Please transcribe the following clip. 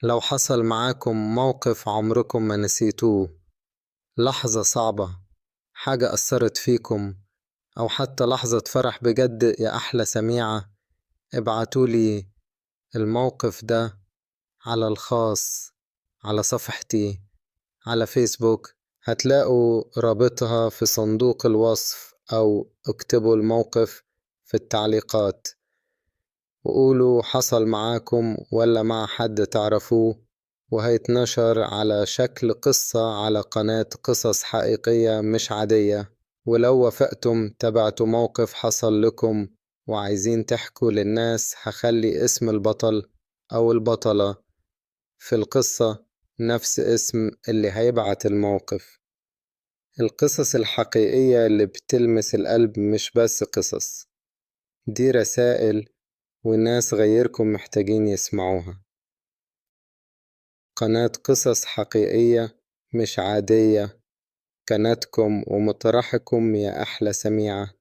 لو حصل معاكم موقف عمركم ما نسيتوه، لحظة صعبة، حاجة أثرت فيكم، أو حتى لحظة فرح بجد يا أحلى سميعة، ابعتولي الموقف ده على الخاص على صفحتي على فيسبوك، هتلاقوا رابطها في صندوق الوصف، أو اكتبوا الموقف في التعليقات وقولوا حصل معاكم ولا مع حد تعرفوه، وهيتنشر على شكل قصة على قناة قصص حقيقية مش عادية. ولو وافقتم تبعتوا موقف حصل لكم وعايزين تحكوا للناس، هخلي اسم البطل أو البطلة في القصة نفس اسم اللي هيبعت الموقف. القصص الحقيقية اللي بتلمس القلب مش بس قصص، دي رسائل وناس غيركم محتاجين يسمعوها. قناة قصص حقيقية مش عادية، قناتكم ومطرحكم يا أحلى سميعة.